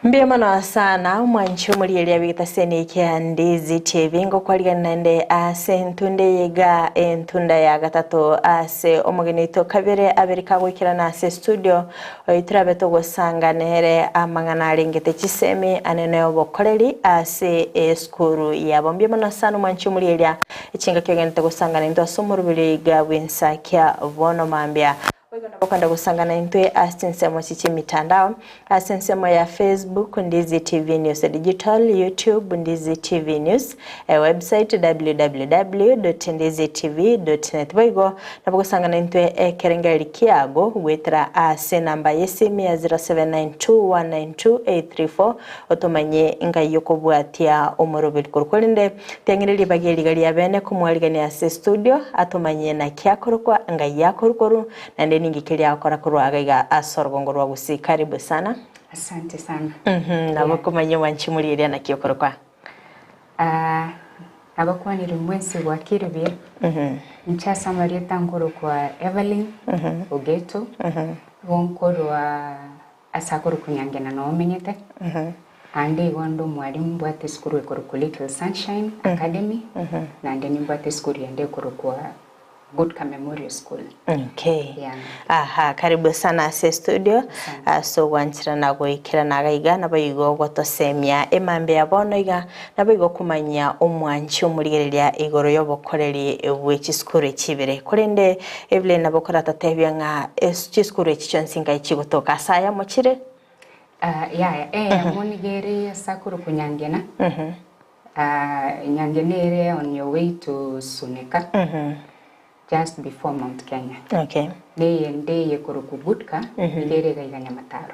Mbuya mono sana omwanchi omorieria bw'egetaseni kia Ndizi TV ngokwarigani naende ase entunda eye iga entunda ya gatato ase omogeni oito kabere abere kagoikerana ase studio oyo torabe togosanga nere amang'ana arengete chisemi ane na obokoreri ase esukuru yabo. Mbuya mono sana omwanchi omorieria echingaki ogenderete gosanga naintwe ase omoroberi iga bw'ensakia bono mambia. Boigo nabo kwenda gosanga naintwe ase chinsemo echi chi'emitandao, ase ensemo ya Facebook, Ndizi TV News Digital, YouTube, Ndizi TV News, ewebsite, www.ndizitv.net. Boigo nabo gosanga naintwe ekerengererio kiago goetera ase enamba y'esimi ya 0792192834 otomanye ngai okobwatia omoroberi korwa korende Tiang'ire ribaga eriga ria bene komwarigania ase estudio, atomanyie naki akorokwa, ngai akorukoru, naende ninki keria agokora korwa iga iga ase orogongo rwa Gusii. Karibu sana. Asante sana. Mhm, nabo komanyia omwanchi omorieria naki okorokwa. Ah, nabakwanire mwensi bwakire buya. Inche ase amarieta nkorokwa Evelyn Ogeto, igo nkorwa Ase akorokwa Nyangena noo omenyete. Naende igo nde omwalimu mbwate esukuru ekorokwa Little Sunshine Academy, naende nimbwate esukuru ende ekorokwa Gutka Memorial School. Okay. Yeah. Aha, karibu sana ase studio Asante. ase ogwancherana goikerana iga iga nabo igo ogotosemia emambia ya bono iga nabo igo okomanyia omwanchi omorigereria igoro y'obokoreri bwe chisukuru echi ibere. Korende Evelyn nabo okoratotebia ng'a es chisukuru echi chionsi ngai chigotoka ase aya mochire? Ah, yaya, eyemo nigo ere ase akorokwa Nyangena, Ah, Nyangena ere on your way to Suneka. Just before Mount Kenya. Okay. Neyende eye korokwa Gutka, nigo ere iga iga Nyamataro.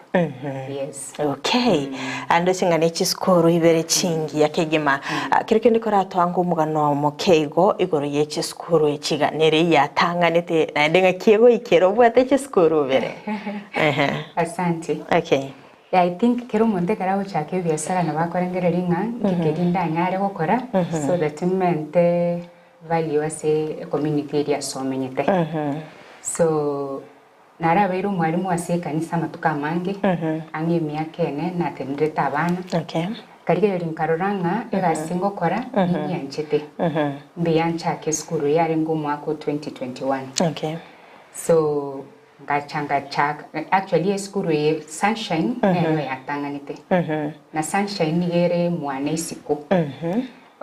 Yes. Okay. Ande ching'ana chisukuru ibere chingiya kegima. Ah, Kero kende koratwanga omogano omoke igo igoro ye chisukuru echi iga nere yatang'anete naende ng'aki egoikera obwate chisukuru ibere. Ehe. Asante. Okay. Yeah, I think kera omonto ekero agochaka ebiasara nabo akorengereria ng'a nki keria ndanyare gokora so that mente value ase ecommunity eria ase omenyete. So narabeire omwalimu ase ekanisa amatuko amange, ang'e emiaka ene natenerete abana. Okay. Nkarigereria nkarora ng'a egasi ngokora ninyianchete, mbuya nchake esukuru eye arenge omwaka o 2021. Okay. So ngacha ngachaka, actually esukuru eye Sunshine nero yatang'anete, na Sunshine nigo ere mwane isiko.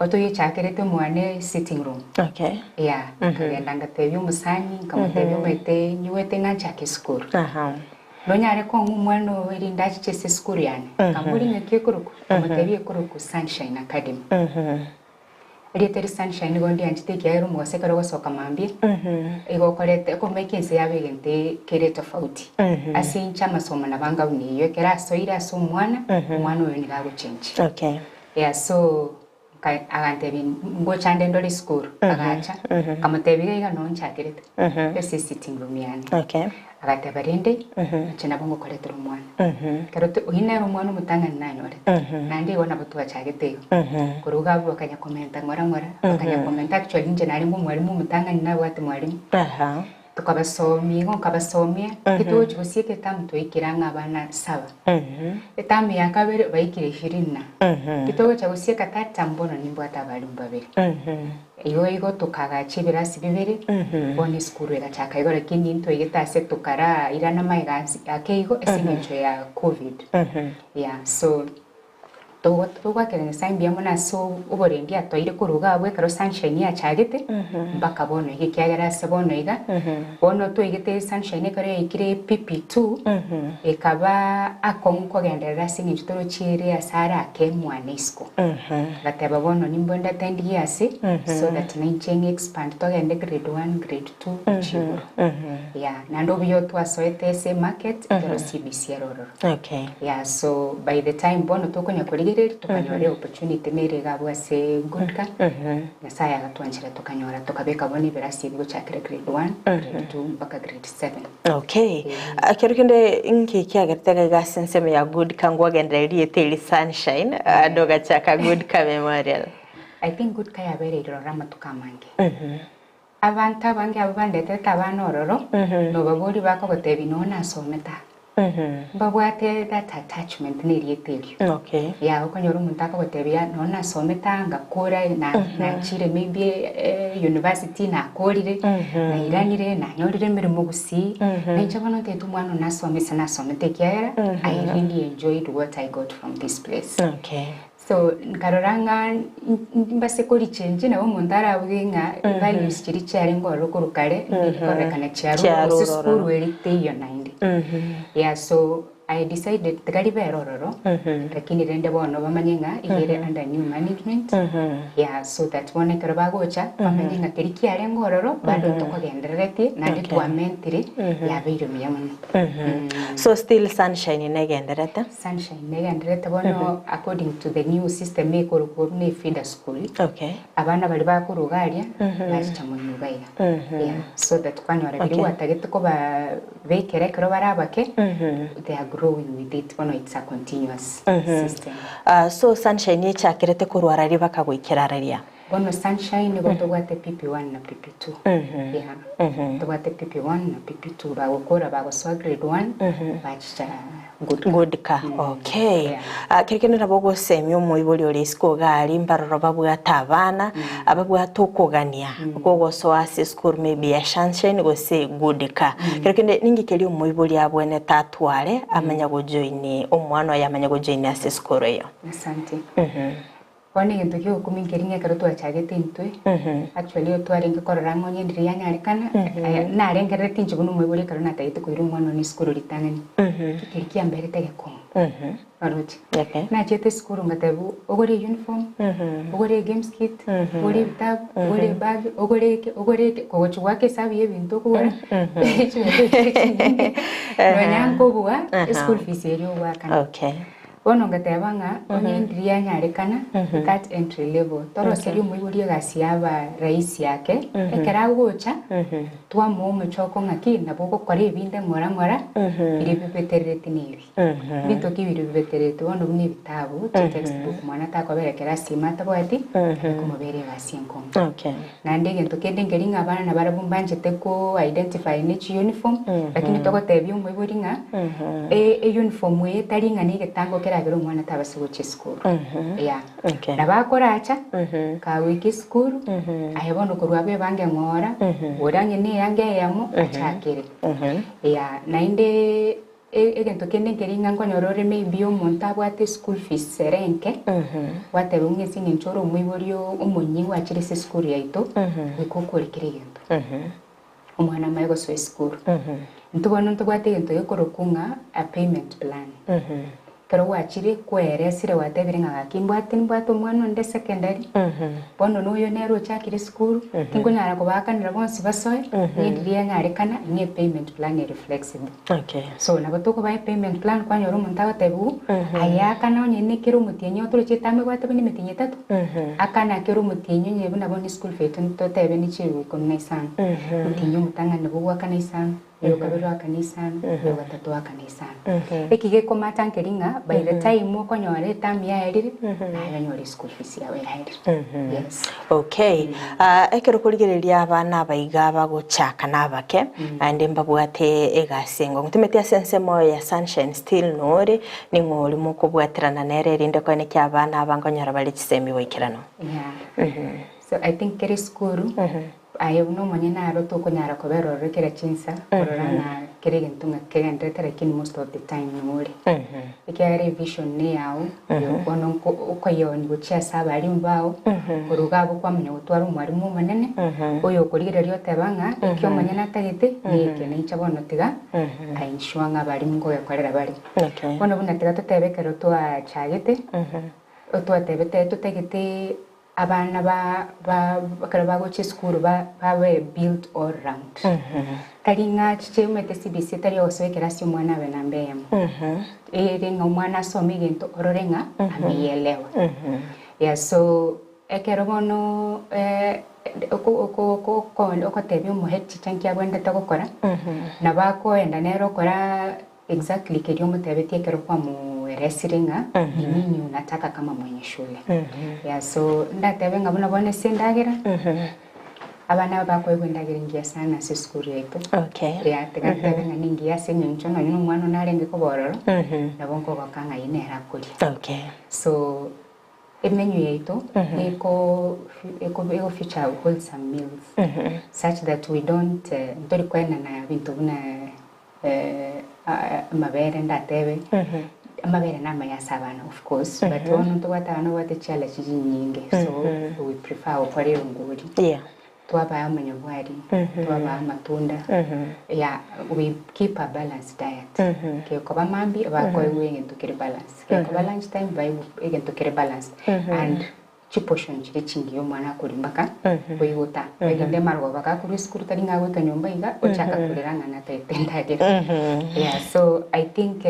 Otoyechakerete mwane sitting room. Okay. Yeah, nkagenda ngatebia omosani, nkamotebia omanyete nyigwete ng'a nchake esukuru. Aha. Nonyare kong'a omwana oo erinde achiche ase esukuru yane? Nkamboria ng'aki ekorokwa? Nkamotebia ekorokwa Sunshine Academy. Erieta eri Sunshine nigo ndianchete ekiagera omogaso ekero ogosoka mambia, igo okoreta ekomeka ense yaba egento kere tofauti. Ase inche amasomo nabo anga buna eyio, ekero asoire ase omwana, omwana oyo nigo agochenji. Okay. Yeah, so nka agantebia ngocha nde ndore esukuru, agacha, nkamotebia iga iga noo nchakerete, ase esitting room yane. Okay. Agateba rende, inche nabo ngokoretera omwana. Ekero to oyio nere omwana omotang'ani nanyorete, naende igo nabo twachagete igo. Korwa iga abwo bakanya komenta ng'ora ng'ora, bakanya komenta actually inche narenge omwalimu omotang'ani nabwate mwalimu. Aha. Tokabasomia igo nkabasomia, titogochi gosieka etamu twaikire ang'e abana saba. Etamu ya kabere baikire ishirini na. Titogocha gosieka third term bono nimbwate abalimu babere. Igo igo tokagacha ebirasi bibere, bono esukuru egachaka igo lakini ntwaigete ase tokara irana magega ake igo ase eng'encho ya covid. Yeah, so. Togoakera Nyasae mbuya mono ase oborendi atoire korwa iga abwo ekero Sunshine yachagete mpaka bono iga ekiagera ase bono iga bono twaigete Sunshine ekero yaikire PP2 ekaba akong'u kogenderera ase eng'encho torochie ere ase are ake mwane isiko. Ngateba bono nimbwendete ndigie ase so that nainche ng'e expand togende grade one, grade two gochia igoro. Yeah, naende obuya twasoete ase emarket ekero CBC ere ororo. Okay. Yeah, so by the time bono tokonya korigereria tokanyora eopportunity nere iga abwo ase Goodka, Nyasaye agatwanchera tokanyora tokabeka bono ebirasi ebi gochakera grade one, grade two mpaka grade seven. Okay. Ekero kende inki kiagerete iga iga ase ensemo ya Goodka ngwagenderera rieta eri Sunshine ande ogachaka Goodka Memorial? I think Goodka yabereire ororo amatuko amange. Abanto abange abwo bandeterete abana ororo, nobaboria bakogotebia nonya nasomete aa. Mbabwate that attachment na erieta erio. Okay. Yeah, okonyora omonto akogotebia nonya nasomete aa ngakora na nachire maybe university nakorire, nairanire, nanyorire emeremo gusii, na inche bono ntagete omwana one asome ase nasomete ekiagera I really enjoyed what I got from this place. Okay. So nkarora ng'a mbase korichenchia nabo omonto arabuge ng'a values chiria chiarenge ororo korwa kare kororekana chiarure gose Chiarure sukuru ororo. eri teiyo naende. Yeah so I decided tiga ribere ororo lakini rende bono bamanye ng'a iga ere under new management yeah so that bono ekero bagocha bamanye ng'a keria kiarenge ororo bado ntokogendereretie naende Okay. twamentire yabeire buya mono. So still sunshine negenderete? Sunshine negendererete bono according to the new system ekorokwa buna efeeder school Okay. abana baria bakoruga aria bachicha monyuga iga yeah so that kwanyora biria Okay. gwatagete kobabekera ekero bare abake they are growing with it bono it's a continuous system. Ah, so sunshine echakerete korwa araria bakagoikera araria? Bono Sunshine nigo tobwate PP1 na PP2. Yeah. Tobwate PP1 na PP2 bagokora bagosoa grade 1 bachicha good ka. Good ka. Okay. Yeah. Ah, kere kende nabo ogosemia omoibori ore isiko iga aria mbaroro babwate abana ababwate okogania gogosoa ase esukuru maybe ya Sunshine gose good ka. Kero kende ninki keria omoibori abwenerete atware amanye gojoin omwana oye amanye gojoin ase esukuru eyo? Asante. Bono egento ki'ogokumia nkeri ng'a ekero twachagete intwe, actually otwarenge korora ng'a onye ndiri yanyarekana, aya narengereretie inche buna omoibori ekero natagete koira omwana one esukuru ritang'ani, ekeri kiamberete egekong'u, oroche. Okay. Nachete esukuru ngatebiwa ogore euniform, ogore egames kit, ogore ebitabu, ogore ebag, ogore eke, ogore eke, kogochia goaka esabu ya ebinto okogora, chibesa echio chinyinge, nonya nkobua eschool fees eria ogoakana. Okay. Bono ngateba ng'a onye ndiria yanyarekana that entry level, toroserie omoibori egasi yaba rahisi ake, ekero agocha, twamoa omochoko ng'aki nabo ogokora ebinde ng'ora ng'ora, biria bibeterereti na ebi. Ebinto ki biria bibeterereti bono buna ebitabu, chi textbook mwana takobera ekerasi ime atabwati, ekomobera egasi enkong'u. Okay. Naende egento kende nkeri ng'a abana nabarabwo mbanchete ko identify ne chi uniform, lakini togotebia omoibori ng'a e- e uniform eye tari ng'a na egetango keragere omwana tabasa gochia esukuru. Yeah. Okay. Nabo akoracha, kagoika esukuru, aye bono korwa abwo ebange ng'ora, ore ang'e na eanga eyemo, achakere. Yeah, naende. Egento kende nkeri ng'a nkonyora ore maybe omonto abwate school fees ere enke, gwateba ng'a ase eng'encho ore omoibori omonyia gwachire ase esukuru yaito, goika okore kera egento. Omwana amanye gosoa esukuru. Intwe bono ntobwate egento gekorokwa ng'a a payment plan. Ekero gwachire kwaeresire gwatebire ng'a gaki mbwate nimbwate omwana onde secondary, bono na oyo nere ochakire esukuru, tinkonyara kobaakanera bonsi basoe, ng'a riria yanyarekana ng'a epayment plan ere flexible. Okay. So nabo tokobaa epayment plan kwanyora omonto agotebiwa, aye akana onye ne kera omotienyi otoroche etamu ebwate buna emetienyi etato, akana kera omotienyi onye buna bono eschool fee yaito totebe ne chielfu ikomi na isano, omotienyi omotang'ani nabo ogoakana isano, oyo okabere oakane isano, oyo ogatato oakane isano. Eki gekomata nkeri ng'a by the time okonyora etamu yaerire, naye onyore eschool fees yao eraerire. Yes. Okay. Ah, ekero okorigereria abana aba iga bagochaka na abake, naende mbabwate egasi engong'u. Timeti ase ensemo ya Sunshine still nore, ning'o oria mokobwaterana nere erinde koenekia abana aba nkonyora bare chisemi goikeranu? Yeah. So I think kera esukuru, aye buna omonyene aro tokonyara kobera ororo kera chinsa, korora ng'a kera egento ng'a kegenderete lakini most of the time nore. Ekiagera evision neyao, bono okoyeonia gochia ase abalimu bao, korwa iga abwo kwamanya gotwara omwalimu omonene, oyo okorigereria oteba ng'a eki omonyene atagete neke, na inche bono tiga I ensure ng'a abalimu nkogekorera bare. Okay. Bono buna tiga totebe ekero twachagete, otwatebete totagete Abana ba ba ekero bagochia esukuru ba babe built all round. Tari ng'a chiche omanyete CBC tari ogosoa ekerasi omwana abe namba eyemo. Ere ng'a omwana asome egento orore ng'a ameielewa. Yeah so ekero bono oko oko oko oko okotebia omohead teacher nki abwenerete gokora, nabo akoenda nere okora Exactly keria omotebetie ekero kwamoeresire ng'a ni nini unataka kama mwenye shule. Yeah, so ndatebe ng'a buna bono ase endagera, Abana aba bakoegwa endagera engiya sana ase esukuru yaito. Okay. Yeah, tiga ntebe ng'a ningiya ase eng'encho nonye na omwana one arenge koba ororo, nabo nkogoka ng'a eyio nere akoria. Okay. So, emenu yaito eko eko ego feature wholesome meals such that we don't ntori koenana binto buna amabere ndatebe, amabere namaya ase abana of course, but bono ntobwate abana babwate chiallergy chinyinge so we prefer gokora erongori. Twabaa amanyabwari, twabaa amatunda, yeah we keep a balanced diet. Gekoba mambia bakoegwa egento kere balanced, gekoba lunch time baegwe egento kere balanced and chiportion chiria chingiya omwana akoria mpaka oigota. Erinde amarogoba gakorwa esukuru tari ng'a agoika nyomba iga ochaka korera ng'a natagete endagera. Yeah so I think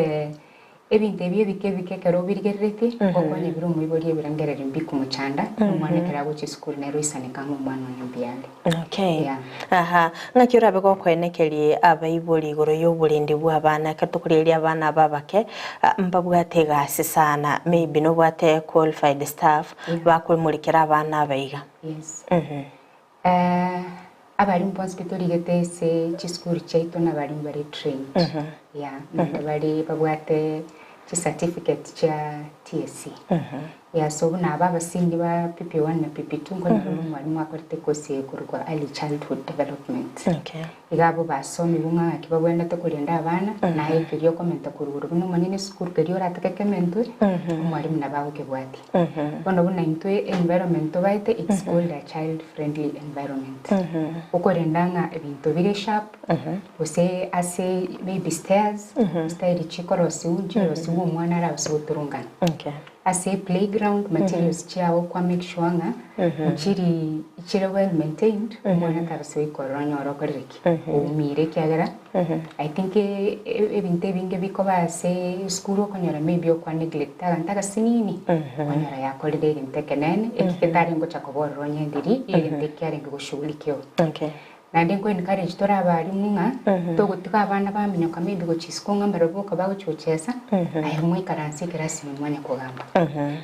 ebinto ebi ebike ebike ekero obirigereretie ngokonya bire omoibori ebirengererio mbikomochanda na omwana ekero agochia esukuru nere oisaneka ng'a omwana one mbuya are. Okay. Yeah. Aha. Ng'aki orabe gokoenekeria abaibori igoro y'oborendi bw'abana ekero tokorigereria abana aba abake mbabwate egasi sana maybe nobwate qualified staff Yeah. bakomorekera abana aba iga. Yes. Abalimu bonsi pi torigete ase chisukuru chiaito nabalimu bare trained. Yeah, naende bare babwate chicertificate chia TSC. Yeah, so buna aba abasingi ba PP1 na PP2 nkonyora ore omwalimu akorete ecourse eye korwa early childhood development. Okay. Iga abwo basomigwe ng'a ng'aki babwenerete korenda abana, naye keria okomenta korwa igoro buna omonyene esukuru keria oratake kementwe, omwalimu nabo agokebwatia. Bono buna intwe environment tobaete it's called a child friendly environment. Okorenda ng'a ebinto bire sharp, gose ase maybe stairs, style chikorosiwu nchirosiwu omwana arabase goturungana. Okay. Ase playground materials chiago kwa make sure ng'a nchiri chire well maintained omwana tarase goikorera onyore okorire ki? Oumire ekiagera I think ebinto ebinge bikoba ase esukuru okonyora maybe okwa neglect aganto agasinini okonyora yakorire egento ekenene eki getarenge gocha koba ororo onye ndiri egento eki kiarenge goshughulikiwa. Okay. Naende nko encourage tore abalimu ng'a togotiga abana baminyoka maybe gochia isiko ng'a mbarabwo boka bagochia gochesa, aye moikaranse ekerasi ime mwanya kogamba.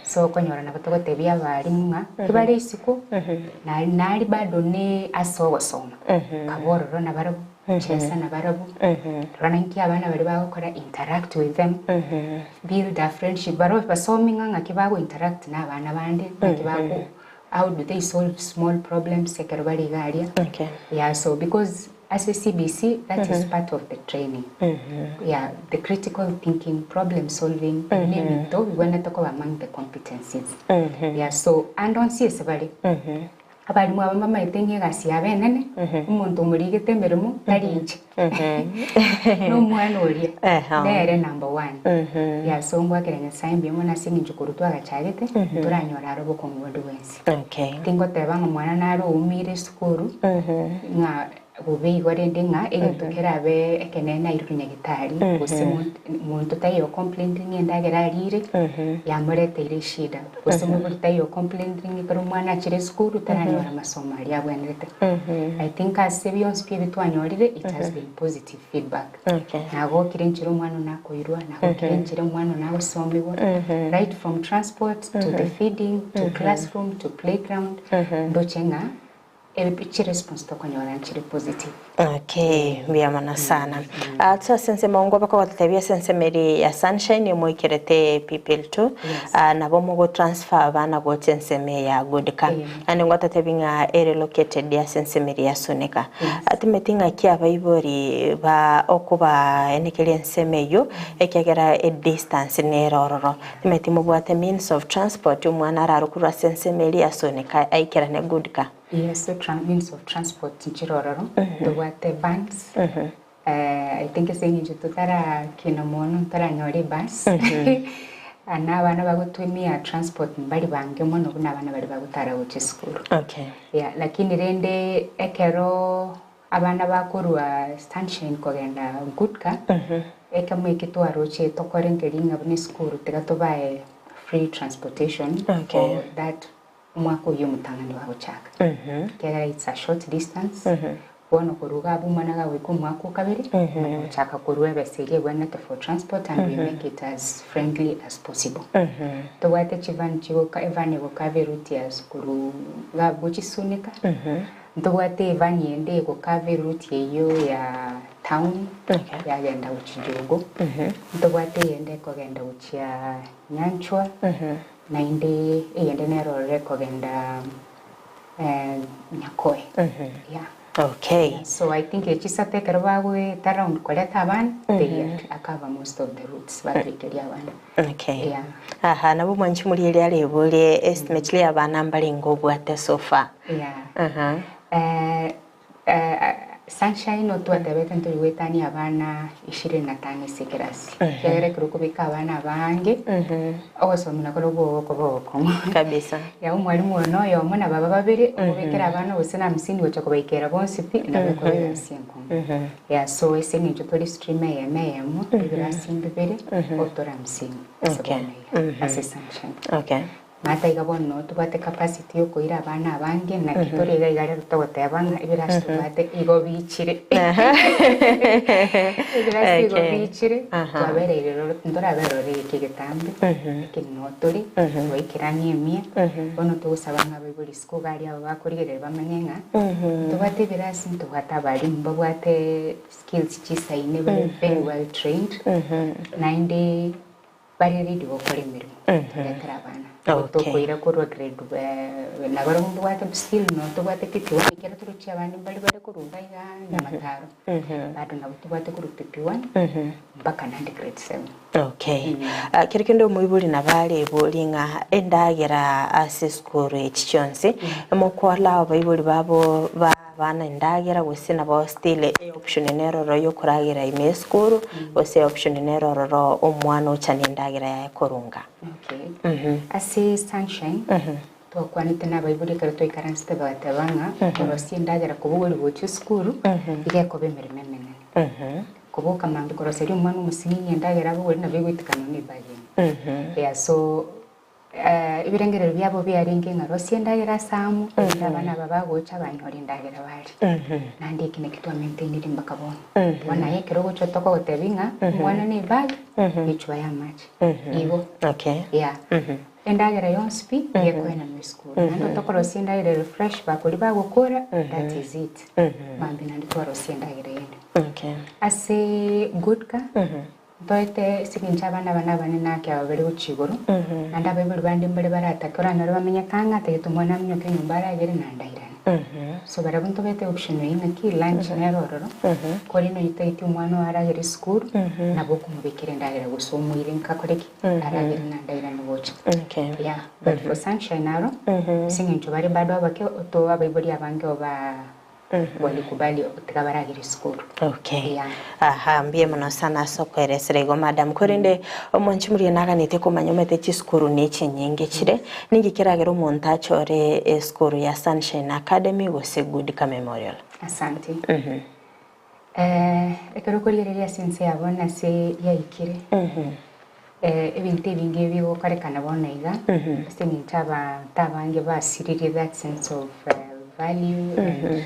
So okonyora nabo togotebia abalimu ng'a kibare isiko, nari nari bado ne ase ogosoma, kaba ororo nabarabwo, chesa nabarabwo, rora naki abana baria bagokora interact with them, build a friendship, baro basomi ng'a ng'aki bago interact na abana bande, ng'aki bago How do they solve small problems ekero bare iga aria? Okay. Yeah, so because ase CBC that is part of the training. Yeah, the critical thinking, problem solving, ebi ne ebinto bibwenerete koba among the competencies. Yeah, so ande onsi ase bare, abalimu aba mbamaete ng'a egasi yabo enene, omonto omorigete emeremo tari inche. Nomwana oria nere number one. Yeah, so ngwakera Nyasaye mbuya mono ase eng'encho korwa twagachagete, ntoranyora aro obokong'u bonde bwensi. Okay. Tingoteba ng'a omwana nare oumire esukuru, ng'a bobe igo rende ng'a egento kerabe ekenene airwe nyagetari, gose monto taiyo ocomplained ng'a endagera arire, yamoreteire eshida, gose moibori taiyo ocomplained ng'a ekero omwana achire esukuru taranyora amasomo aria abwenerete. I think ase bionsi pi ebi twanyorire it has been positive feedback. Okay. Nagokire enchera omwana one akoirwa, nagokire enchera omwana one agosomigwa, right from transport to the feeding to classroom to playground, ndoche ng'a chiresponse tokonyora nchire positive. Okay, mbuya mono sana. Ah, so ase ensemo ngoba kogototebia ase ensemo eri ya Sunshine emoikerete people to Yes. ah, nabo mogotransfer abana gocha ensemo eye ya Goodka. Yeah. Naende ngototebia ng'a ere located ase ensemo eri ya Suneka. Yes. Ah, timeti ng'aki abaibori ba okobaenekeria ensemo eyio ekiagera edistance nere ororo. Timeti mobwate means of transport omwana ararwe korwa ase ensemo eri ya Suneka aikerane Goodka. Yes, so means of transport nchire ororo, tobwate vans, I think ase eng'encho totarakina mono ntoranyora ebus, na abana bagotumia transport mbari bange mono buna abana baria bagotara gochia esukuru. Okay. Yeah, lakini rende ekero abana bakorwa Sunshine kogenda Gutka, ekemo eke twaroche tokore nkeri ng'a buna esukuru tiga tobae free transportation Okay. for that Omwaka oyio omotang'ani bagochaka, ekiagera it's a short distance, bono korwa iga abwo omwana gagoika omwaka o kabere, omanya gochaka korwa ebesa eria egwenerete for transport and we make it as friendly as possible. Tobwate chivan chigoka evan egokava eroute ya korwa iga abwo gochisunika, Ntobwate evan ende egokava eroute eyio ya town Okay. yagenda gochia Jogoo. Ntobwate eyende ekogenda gochia Nyanchwa, naende eyende nero ororo ekogenda Nyakoe. Yeah. Okay. So I think echisato ekero bagoeta round koreta abana, they cover most of the routes batoikeria abana. Okay. Yeah. Aha, nabo mwanchi morieri areborie estimately abana mbarenge obwate so far. Yeah. Aha. Eh, eh, Sunshine otwatebete ntori goetania abana ishirini na tano ase ekerasi. Ekiagera ekero okobeka abana abange, ogosomia nakoro gogokoba ogokong'u. Kabisa. Ya omwalimu oyo na oyomo na baba babere, okobekera abana gose na hamsini gocha kobaikera bonsi pi, nabo ekoba egasi enkong'u. Yeah, so ase eng'encho tore stream eyemo eyemo, ebirasi mbibere, otore hamsini ase Okay. bono iga, ase Sunshine. Okay. Maate iga bono tobwate capacity yokoira abana abange naki tore iga iga rero togoteba ng'a ebirasi tobwate igo biichire. Ebirasi igo Okay. biichire, Aha. twabereire roro ntorabera roro egeka egetambe, lakini noo tore, twaikire ang'e emia, bono togosaba ng'a abaibori isiko iga aria aba bakorigereria bamanye ng'a, ntobwate ebirasi, ntobwate abalimu mbabwate skills chisaine bare very well trained, naende Bare ready gokora emeremo toretera abana. Okay. Tokoira korwa grade nabarabwo mbabwate still no tobwate PP1 ekero torochia abande mbare bare korwa iga iga Nyamataro. Bado nabo tobwate korwa PP1 mpaka naende grade 7. Okay. Ah, kero kende omoibori nabo arebori ng'a endagera ase esukuru echi chionsi, mokoallow abaibori babo ba abana endagera gose nabo still eoption nere ororo yokoragera ime esukuru gose eoption nere ororo omwana ocha na endagera yaye korunga. Okay. Ase Sunshine, twakwanete na abaibori ekero twaikaransete bagateba ng'a korosia endagera kobogoria gochia esukuru, iga ekoba emeremo emenene. Koboka mambia koroseria omwana omosinini endagera abogorie nabo egoitikana nonya ebag ime. Yeah, so Ebirengererio biabo biarenge ng'a rosia endagera ase amo, erinde abana aba bagocha banyore endagera barie. Naende eki nakio twamaintainire mpaka bono. Bono aye ekero ogocha tokogotebia ng'a omwana ne ebag, echuba y'amache. Igo. Okay. Yeah. Endagera yonsi pi, nigo ekoenanwa esukuru. Naende otokorosia endagera ere fresh bakoria bagokora, that is it. Mambia naende twarosia endagera eyende. Okay. Ase Goodcar, Ntoete ase engencho abana aba nabanene ake aba bare gochia igoro, naende abaibori bande mbare baratake oranyore bamenyete ang'e atagete omwana aminyoke nyomba aragere naende airane. So barabwo ntobete option eyio ng'aki lunch nere ororo, korende onye otageti omwana oye aragere esukuru, nabo okomobekera endagera gose omoire nka akore ki? Aragere naende airane gocha. Okay. Yeah, but for sunshine aro, ase eng'encho bare bado abake oto abaibori abange oba Walikubali tiga baragere esukuru. Okay. Yeah. Aha, mbuya mono sana ase okoeresera igo madam. Korende omonche moria naganete komanya omanyete chisukuru ne chinyinge chire, ninki keragere omonto achore esukuru ya Sunshine Academy gose Goodcar Memorial? Asante. Eh, ekero okorigereria ase ense ya bono ase yaikire, eh, ebinto ebinge bigokorekana bono iga, ase eng'encho abanto abange basiririe that sense of value and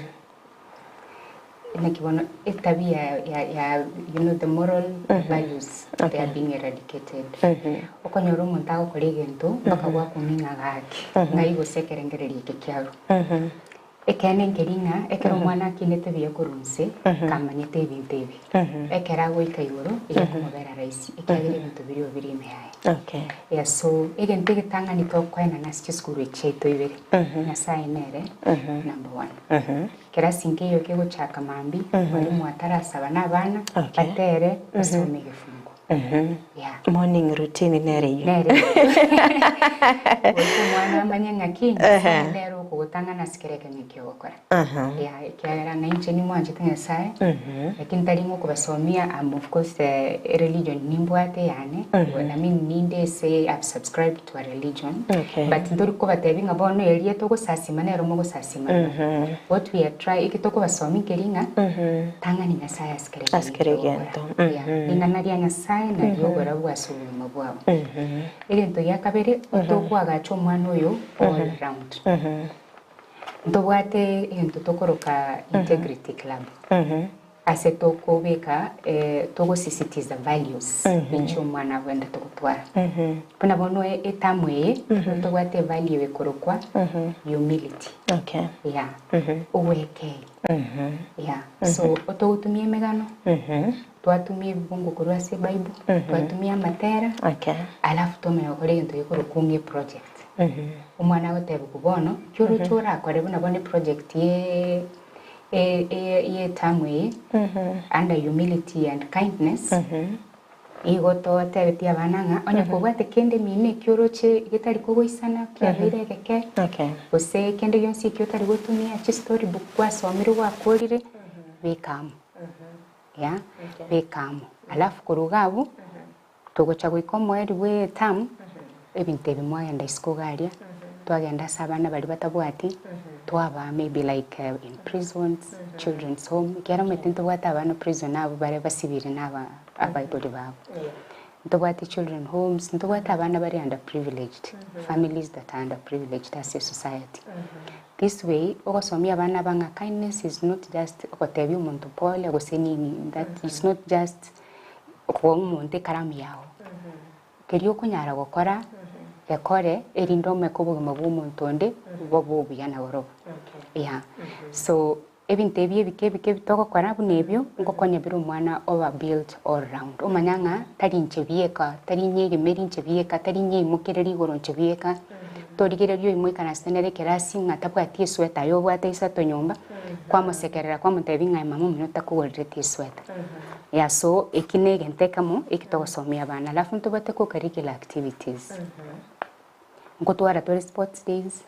naki bono etabia ya ya you know the moral values they are being eradicated. Okonyora omonto agokora egento mpaka gwakumia ng'a gaki, ng'ai gose ekerengererio eke kiarwa. Ekeene nkeri ng'a ekero omwana akinete buya korwa inse, kamanyete ebinto ebi, ekero agoika igoro, iga ekomobera rahisi, ekiagera ebinto biria obiri ime yaye. Okay. Yeah, so egento egetang'ani tokoenana ase chisukuru echi chiaito ibere, Nyasaye nere number one. Kerasi nkeiyo kegochaka mambia, mwalimu atarasaba na abana, Okay. batere, basome egefungu. Yeah. Morning routine nere eyio. Nere goika omwana amanye ng'aki Nyasaye nere okogotang'ana ase kera ekemo eki ogokora. Yeah, ekiagera ng'a inche nimwanchete Nyasaye, lakini tari ng'a okobasomia am of course ereligion nimbwate eyane, I mean ninde ase I've subscribed to a religion, Okay. but ntori kobatebia ng'a bono eria togosasima nero mogosasima no. What we are try eki tokobasomia nkeri ng'a tang'ani Nyasaye ase kera Ase kera egento. Yeah, ring'ana ria Nyasaye nario oborabu ase obogima bwao. Egento gia kabere, tokoagacha omwana oyo all round. Ntobwate egento tokoroka integrity club. Ase tokobeka togosisitiza values inche omwana abwenerete gotwara. Buna bono etamu eye tobwate evalue ekorokwa humility. Okay. Yeah. Ogwekei. Yeah. So otogotumia emegano, twatumia ebibungo korwa ase ebible, twatumia amatera, Okay. alafu twamanya gokora egento gekorokwa ng'a eproject. Omwana agotebiwa bono, ki oroche orakore buna bono eproject ye y'etamu eye, under humility and kindness, igo totebetie abana ng'a onye kobwate kende mino ekio oroche getari kogoisana kiabeire egeke, Okay. gose kende gionsi ekio otari gotumia, chistory book gwasomire gwakorire, beka amo, yeah, beka amo. Alafu korwa iga abwo, Togocha goika omoerio bw'etamu, ebinto ebi mwagenda isiko iga aria, twagenda ase abana baria batabwati, twabaa maybe like in prisons, children's home, ekiagera omanyete ntobwate abana prison abwo bare basibire na aba abaibori babo. Ntobwate children homes, ntobwate abana bare underprivileged, families that are underprivileged ase esociety. This way, ogosomia abana aba ng'a kindness is not just ogotebia omonto pole gose nini, that is not just Okoa omonto ekaramu yao, keria okonyara gokora, gekore erinde omeke obogima bwa omonto onde bobe obuya naborobwo. Yeah. So ebinto ebi ebike ebike ebi togokora buna ebio, ngokonya bire omwana oba built all round. Omanya ng'a tari inche bieka, tari inyegemeri inche bieka, tari inyeimokereri igoro inche bieka, torigereria oimoikaranse nere ekerasi ng'a tabwati esweta aye obwate isato nyomba, kwamosekerera kwamotebia ng'a aye mama omino takogorereti esweta. Yeah, so eki na egento ekemo eki togosomia abana. Alafu ntobwate co-curricular activities. Nkotwara tore sports days,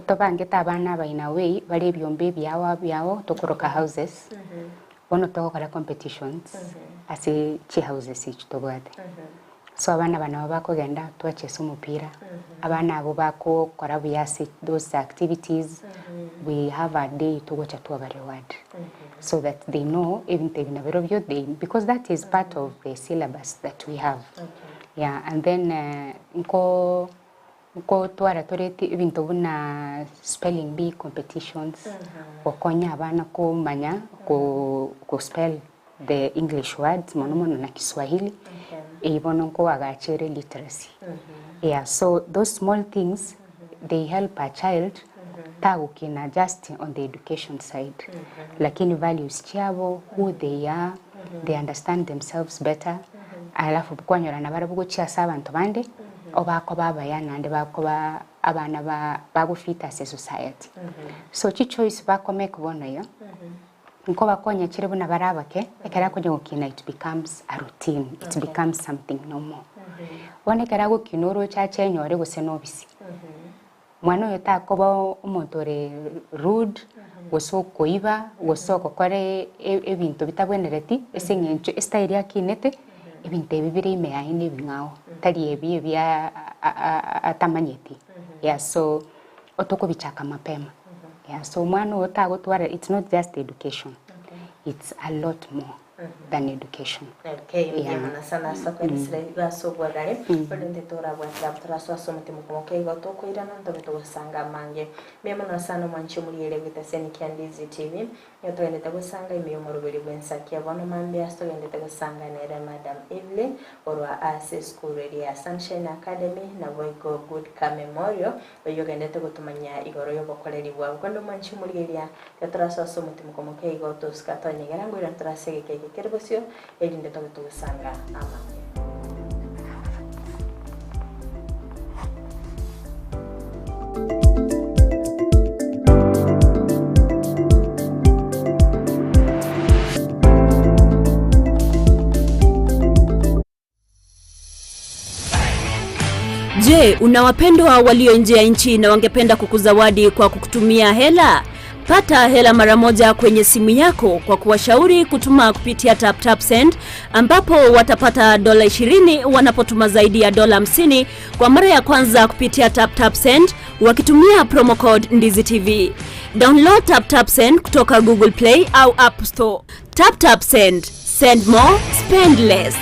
tobangete abana aba in a way bare ebiombe ebiao biao tokoroka houses, bono togokora competitions ase chihouses echi tobwate. So abana aba nabo bakogenda twachesa omopira, abana abwo bakokora buya ase those activities, we have a day togocha twaba reward so that they know ebinto ebi nabirobio they because that is part of the syllabus that we have. Yeah, and then nko nkotwara tore ebinto buna spelling bee competitions, gokonya abana komanya ko go spell the English words mono mono na Kiswahili, eyio bono nkoagacha ere literacy. Yeah, so those small things they help a child tagokina just on the education side, lakini values chiabo, who they are, they understand themselves better, alafu kwanyora nabarabwo gochia ase abanto bande, obakoba abaya naende bakoba abana ba bagofit ase esociety. So chichoice bakomake bono iga, Nkobakonya chire buna bare abake, ekero akonya gokina it becomes a routine, it becomes something normal. Bono ekero agokina oroche ache enyore gose na obisi, mwana oyo takoba omonto ore rude, gose okoiba, gose ogokora ebinto bitabwenereti, ase eng'encho estyle akinete, ebinto ebi bire ime yaye na ebing'ao, tari ebi ebia atamanyeti. Yeah so. Otokobichaka mapema yeah so omwana oyo tagotwara it's not just education it's a lot more than education Okay, mbuya yeah. mono sana ase okoeresera igo ase obwagare korende torabwatera abwo torasoa ase omotima okomoka igo tokoirana ntobe togosanga amange. Mbuya mono sana omwanchi omorigereria bw'etaseni kia Ndizi TV, nigo togendete gosanga ime y'omoroberi bw'ensakia bono mambia ase togendete gosanga nere Madam Evelyn korwa ase esukuru eria ya Sunshine Academy naboigo Goodcar Memorial Oyio ogenderete gotomanya igoro y'obokoreri bwabo. Korende omwanchi omorigereria, ekero torasoe ase omotimoko omoke igo tosika tonyegera, ngoirana tore ase egeka eke kere bosio, erinde tobe togosanga amange. Je, una wapendwa walio nje ya nchi na wangependa kukuzawadi kwa kukutumia hela? Pata hela mara moja kwenye simu yako kwa kuwashauri kutuma kupitia TapTapSend ambapo watapata dola 20 wanapotuma zaidi ya dola 50 kwa mara ya kwanza kupitia TapTapSend wakitumia promo code Ndizi TV. Download TapTapSend kutoka Google Play au App Store. TapTapSend. Send more, spend less.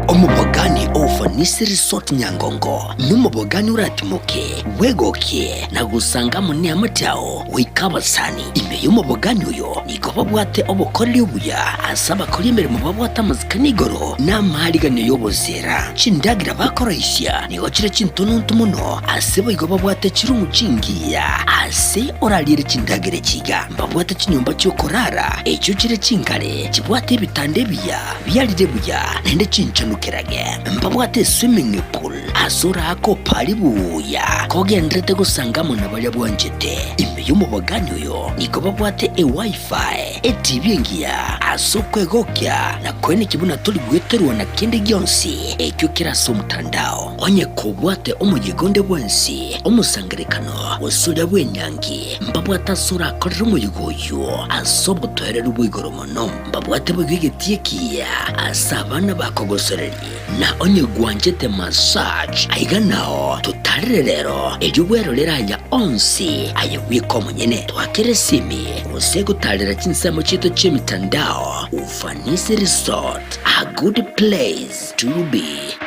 Omopagani o. Ufanisi Resort Nyangongo nomobogani oratimoke, bwegokie na gosanga amo neamate ao goika abasani. Ime y'omobogani oyo nigo babwate obokoreri obuya ase abakori emeremo babwate amasikani igoro na amaariganio y'oboseera. Chindagera bakoroisia nigo chire chintononto mono, ase boigo babwate chirumu chingiya ase orariere chindagera echi iga. Mbabwate chinyomba chi'okorara echio chire chingare, chibwate ebitanda ebiya biarire buya naende chinchanukerage. Mbabwate eswimming pool ase oraake opare buya kogenderete gosanga amo na baria bwanchete. Ime y'omobagani oyo nigo babwate eWiFi, eTV engiya ase okwegokia na koenekia buna tori gweterwa na kende gionsi ekio kere ase omotandao. Onye kobwate omoyega onde bwensi, omosangererekano, gose oria bw'enyangi, mbabwate ase orakorere omoyega oyio ase obotoereru bwa igoro mono. Mbabwate boigo egetii ekiya ase abana bakogosoreria. Na onye gwanchete massage, aiga nao totarere rero, erio bwerorere aya onsi aye bweka omonyene. Twakere esimi gose gotarera chinsemo chiaito chi'emitandao. Ufanisi Resort, a good place to be.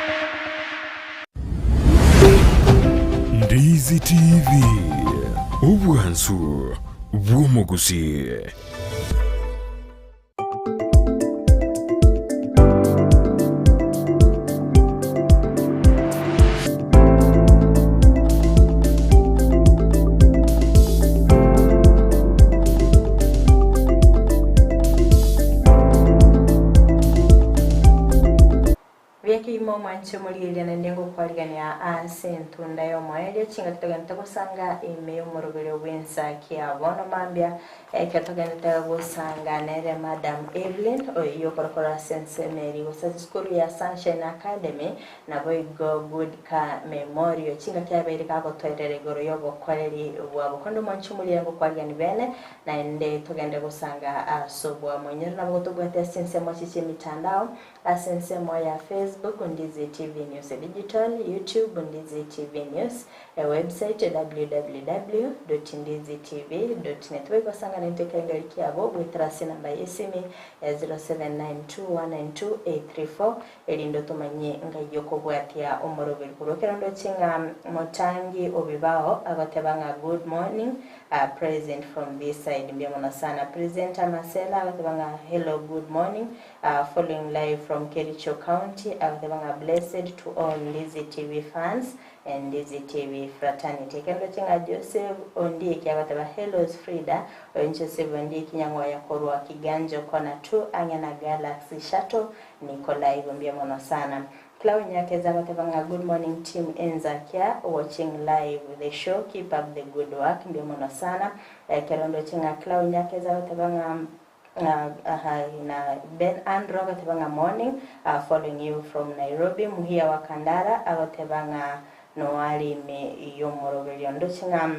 Ndizi TV, obwansu bw'omogusii. Biakeima omwanche omorigereria naende ngokwarigania ase entunda y'omoerio, chingaki togenderete gosanga ime y'omoroberio bw'ensa kia bono mambia, ekero togenderete gosanga nere Madam Evelyn, oyio okorokora ase ensemo eria gose ase esukuru ya Sunshine Academy, naboigo Goodcar Memorial. Chingaki abeire gagotoerera igoro y'obokoreri bwabo. Korende omwanche omorigereria ngokwarigania bene, naende togende gosanga ase obwamo. Inyore nabo gotobwate ase ensemo echi chi'emitandao, Ase ensemo ya Facebook, Ndizi TV News Digital, YouTube, Ndizi TV News, ewebsite, www.ndizitv.net. Boigo osangane intwe ekerengerio kiabo goetera ase enamba y'esimi ya 0792192834 erinde otomanyie ngai okobwatia omoroberi korwa ekero ndoche ng'a Motangi Obibao agoteba ng'a good morning present from this side mbuya mono sana. Presenter Marcella agoteba ng'a hello good morning Following live from Kericho County agoteba ng'a blessed to all Ndizi TV fans and Ndizi TV fraternity. Ekero ndoche ng'a Joseph Ondieki agoteba hellos Frida, oyo Joseph Ondieki Nyang'oya korwa Kiganjo Corner 2 ang'e na Galaxy Shuttle niko live mbuya mono sana. Clau Nyakeza agoteba ng'a good morning team Enzakia watching live the show keep up the good work mbuya mono sana. Ekero ndoche ng'a Clau Nyakeza agoteba ng'a Na Ben Andrew agoteba ng'a morning, following you from Nairobi. Muhia wa Kandara agoteba ng'a noare ime y'omoroberio. Ndoche ng'a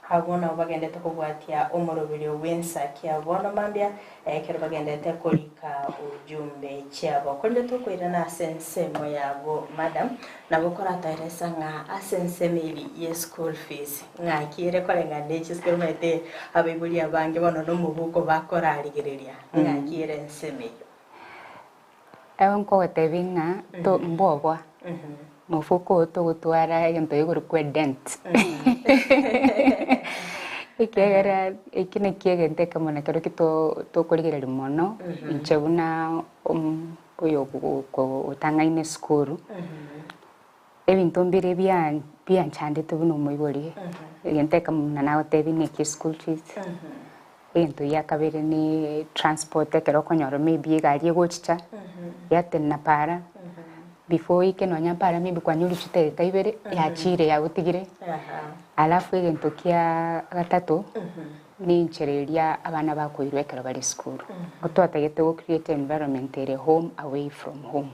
abwo nabo bagendete kobwatia omoroberio bw'ensa kia bono mambia ekero bagendete korika ujumbe chiabo. Korende tokoirana ase ensemo yago madam, nabo koratoeresa ng'a ase ensemo eri ye school fees Ng'aki ere koreng'ana ne chisiko omanyete abaibori abange bono nomobuko bakorarigereria, ng'aki ere ensemo eyio? Ebo nkogotebia ng'a to mboboa, mofuko oo togotwara egento gekorokwa edent ekiagera eki nakio egento ekemo nakerokio to tokorigereria mono, inche buna oyo otang'aine esukuru. Ebinto mbire bianchandete buna omoibori, egento ekemo buna nagotebia neki eschool fees, egento gia kabere ne transport ekero okonyora maybe egari egochicha, yatenena para, before oike nonya para maybe kwanyorire chidageka ibere, yachire yagotigire, alafu egento kia gatato, ne enchera eria abana bakoirwa ekero bare esukuru. Nigo twatagete go create environment ere home away from home.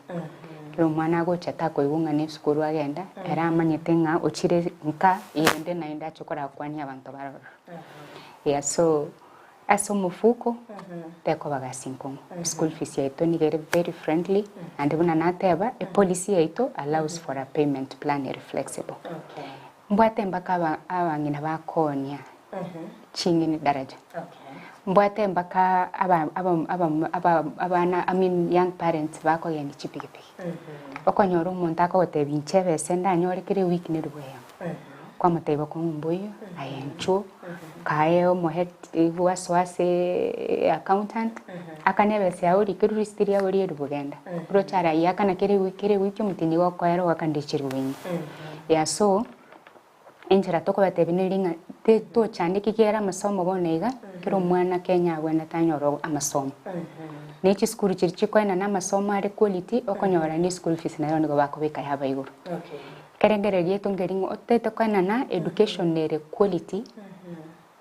Ekero omwana agocha takoigwa ng'a ne esukuru agenda, ere amanyete ng'a ochire nka eyende naende ache korakwania abanto bare ororo. Yeah so ase omofuko, tekoba gasi nkong'u. School fees yaito nigo ere very friendly, naende buna nateba, epolicy yaito allows for a payment plan ere flexible. Mbwate mpaka aba abang'ina bakoonia ching'eni daraja. Mbwate mpaka aba aba aba aba abana I mean young parents bakogenda chipikipiki. Okonyora omonto akogotebia inche ebesa ndanyore kera ewiki neribu eyemo. Kwamotebia bokong'u mboiyo, aye inchuo, kae omohe gwasoa ase accountant, akane ebesa yago rikerwe risiti riago ria eribu genda. Oroche arayiakana kera ewiki kera ewiki omotienyi gokoera oakane chiribu inye. Yeah so. Enchera tokobatebia neri ng'a titochandeka ekiagera amasomo bono iga, kera omwana Kenya abwenerete anyore amasomo. Ne chisukuru chiria chikoenana amasomo are quality, okonyora ne school fees naye nigo bakobeka yaba igoro. Ekerengererio gieto nkeri ng'a otete koenana education ere quality,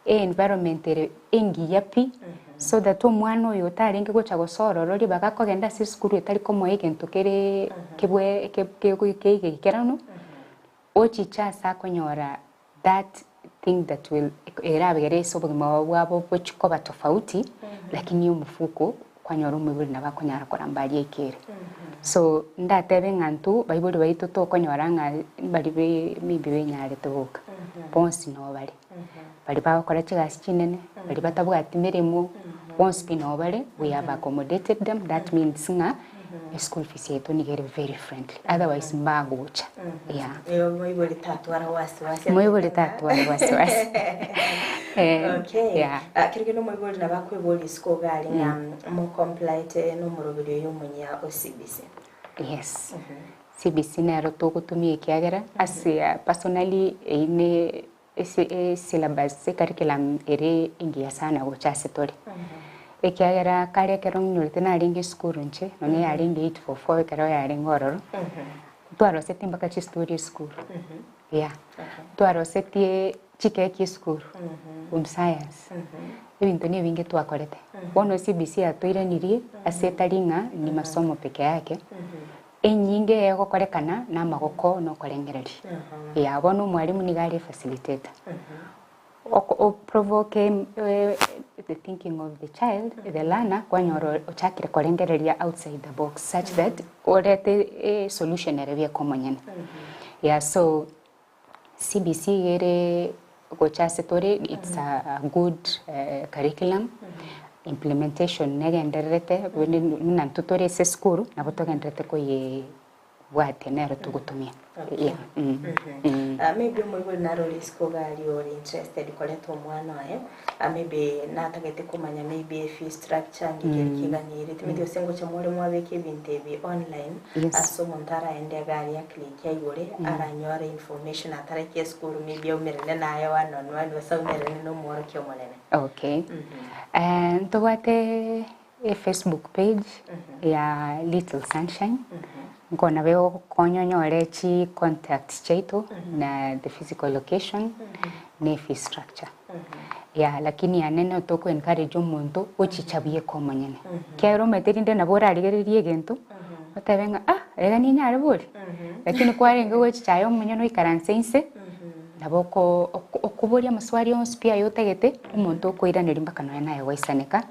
e environment ere engiya pi, so that omwana oyo otarenge gocha gosoa ororo ribaga akogenda ase esukuru etari komoa egento kere kebwe keigekeranu. Ochiche ase akonyora that thing that will erabegere ase obogima bwabo bochie koba tofauti lakini omofuko kwanyora omoibori nabo akonyara koramba aria ekere. So ndatebe ng'a intwe baibori baito tokonyora ng'a mbari be maybe benyarete boka, bonsi noo bare. Baria bagokora chigasi chinene, baria batabwati meremo, bonsi pi noo bare, we have accommodated them, that means ng'a eschool fees yaito nigo ere very friendly, otherwise mbagocha, yeah. Eeh moibori tatwara wasiwasi Moibori tatwara wasiwasi eh, Okay. yeah. Ah, kero kende omoibori nabo akoeboria isiko iga aria ng'a mocompliete nomoroberi oyo omoyia o CBC. Yes, CBC nero togotumia ekiagera ase personally eyio ne Ase esyllabus, ecurriculum ere engiya sana gocha ase tore. Ekiagera kare ekero nyorete narenge esukuru inche, nonya yarenge 844 ekero yarenge ororo, ntwarosetie mpaka chistory esukuru, yeah. Ntwarosetie chikeki esukuru, home science, ebinto na ebinge twakorete. Bono CBC yatoiranirie ase etari ng'a ni masomo peke yake, Enyinge egokorekana namagoko na okorengereria. Yeah, bono omwalimu nigo are efacilitator. Oko oprovoke the thinking of the child, the learner, kwanyora ochakire korengereria outside the box such that orete esolution ere bieka omonyene. Yeah, so CBC iga ere gocha ase tore it's a good curriculum, implementation negendererete buna intwe tore ase esukuru nabo togendererete koyebwatia nero togotumia yeah. Maybe omoibori nare ore isiko iga aria ore interested koreta omwana oye, maybe natagete komanya maybe efee structure ng'iki ere keganire, timanyeti gose ngocha more mwabeka ebinto ebi online. Yes. Ase omonto araende iga aria aclickie aigore, aranyore information ataraika esukuru maybe aumerane naye one on one gose aumerane na omworokia omonene. Okay. Eh, ntobwate e Facebook page ya Little Sunshine, nkona begokonya onyore chi contacts chiaito na the physical location na efee structure. Yeah, lakini yane no toko encourage omonto ochicha bweka omonyene. Ekiagera omanyete rinde nabo orarigererie egento, otebe ng'a ah iga ninyare bori? Lakini kwarenge gochicha aye omonyene oikaranse inse, nabo oko okoboria amaswali onsi pi aye otagete, omonto okoiraneria mpaka nonya naye gwaisaneka,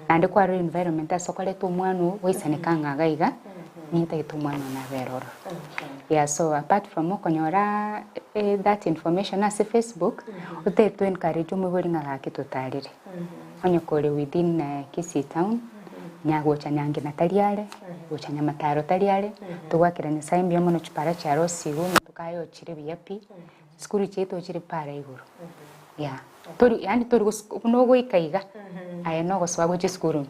naende kwarora environment ase okoreta omwana oo, gwaisaneka ng'a iga iga, nintagete omwana one abere ororo. Yeah, so apart from okonyoraa that information ase Facebook, otagete to encourage omoibori ng'a gaki totarire. Onye kore within Kisii town, nyagocha Nyangina tari are, gocha Nyamataro tari are, togoakera Nyasaye mbuya mono chipara chiarosigwe, omotuko aye ochire buya pi, chisukuru chiaito ochire para igoro. Yeah, tori yaani tori gos buna ogoika iga, aye nogosoa gochia esukuru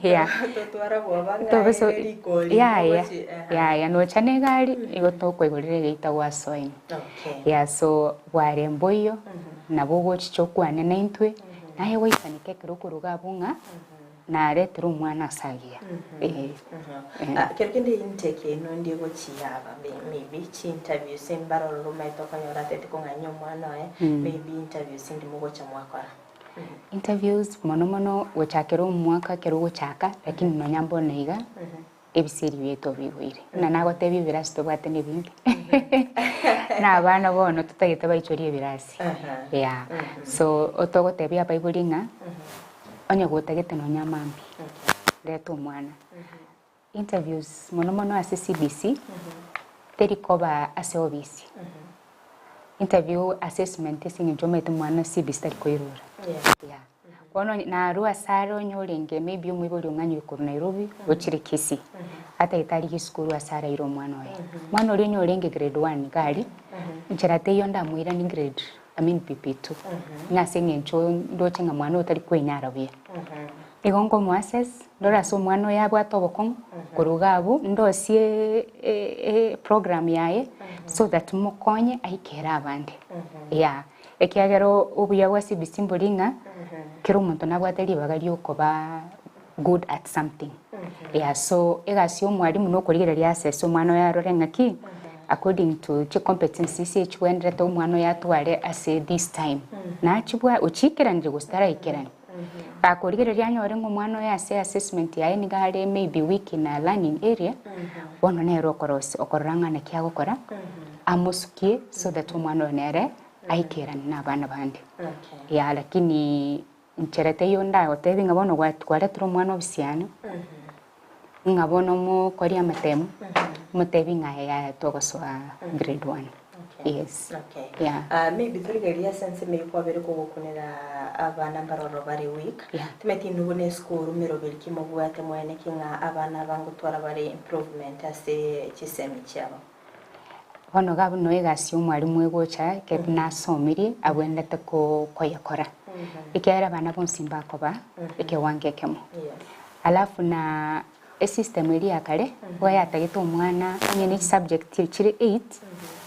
yeah. Totwara bwoba ng'a Tobeso ere rikori yaya, ogochi ehe. yaya nocha na egari, igo tokoigorera egeita gwasoa ime. Okay. Yeah, so bware mboiyo, nabo ogochicha okwane naintwe, naye gwaisaneka ekero okoruga abwo ng'a Naretire omwana ase agiya. Ee. Ah, kero kende intake eno ndie gochiyaba maybe chi interviews mbarororo omanyete okonyora atete kong'anyia omwana oye maybe interviews ndi mogocha mwakora. Interviews mono mono gochakera omwaka ekero ogochaka lakini nonya mbono iga ebisieri biaito bigoire. Buna nagotebia ebirasi tobwate nebinge na abana bono totagete baichorie ebirasi yeah. So otogotebia abaibori ng'a onye gotagete nonya mambia reta omwana. Interviews mono mono ase CBC teri koba ase obisi. Interview assessment ase eng'encho omanyete omwana CBC tari koirora yeah. Bono narwo ase are onye orenge maybe omoibori ong'anyire korwa Nairobi ochire Kisii, atagete arigie esukuru ase araire omwana oye. Omwana oria onye orenge grade one iga aria, nchera teiyo ndamoiranie grade I mean PP2, ng'a ase eng'encho ndoche ng'a mwana oyo tari kwenyara buya. Igo nkomo assess, ndore ase omwana oyo abwate obokong'u, korwa iga abwo ndosie eprogram yaye so that mokonye aikere abande, yeah. Ekiagera obuya bwa CBC mbori ng'a kera omonto nabwate ribaga riokoba good at something. Yeah, so egasi ya omwalimu nokorigereria assess omwana oye arore ng'aki according to chicompetencies echigwenerete omwana oye atware ase this time. Nachibwa ochiikeranire gose taraikerani. Gakorigereria anyore ng'a omwana oye ase assessment yaye nigo are maybe weak in a learning area, bono nere okorosia okorora ng'a naki agokora, amosukie so that omwana oyo nere aikerane na abana bande. Yeah, lakini nchera teiyo ndagotebie ng'a bono gwa kwaretire omwana obisiani, ng'a bono omokorie amatemu, omotebi ng'a yaya togosoa grade one. Yes. Okay. Yeah. Ah, maybe torigereria ase ensemo eyio kwabere kogokunera abana mbaroro bare weak. Yeah. Timanyeti inwe buna esukuru meroberi ki mobwate mwene ki ng'a abana aba ngotwara bare improvement ase chisemi chiabo. Bono iga buna egasi ya omwalimu egocha ekero nasomirie abwenerete ko koyekora, ekiagera abana bonsi mbakoba ekewango ekemo. Alafu na esystem eria ya kare, nigo yatagete omwana onye ne chisubject chire eight,